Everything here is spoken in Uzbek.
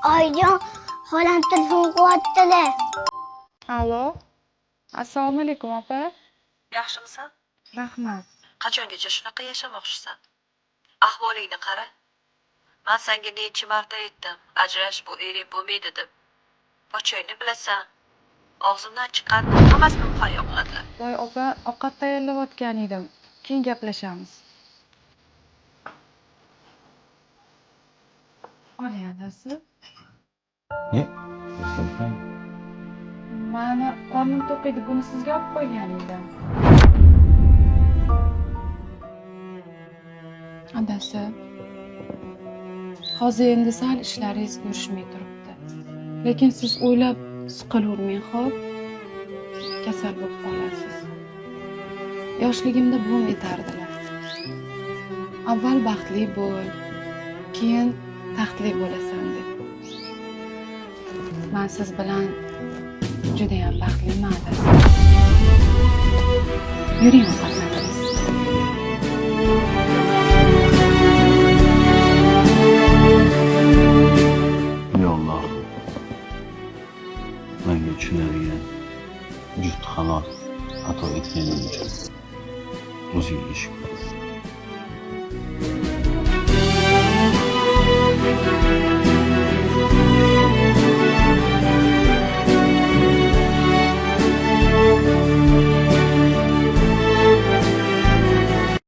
Oyijon, xolam telefon qilyaptilar. Allo. Assalomu alaykum, opa. Yaxshimisan? Rahmat. Qachongacha shunaqa yashamoqchisan? Ahvolingni qara. Man senga necha marta aytdim, ajrash bu ering bo'lmaydi deb. Pochchangni bilasan. Og'zimdan chiqqanni hammasini muhayyo qiladilar. Voy opa, ovqat tayyorlayotgan edim. Keyin gaplashamiz. Oling adasi. Ne? Mani qornim to'q edi, buni sizga olib qo'ygan edim. Adasi, hozir endi sal ishlaringiz yurishmay turibdi. Lekin siz o'ylab siqilavermang, xo'p? Kasal bo'lib qolasiz. Yoshligimda buvim aytardilar. Avval baxtli bo'l, keyin taxtli bo'lasan deb. Men siz bilan judayam baxtliman, adasi. Yuring, ovqatlanamiz. Yo Alloh. Menga tushunadigan juft halol ato etganing uchun o'zingga shukr.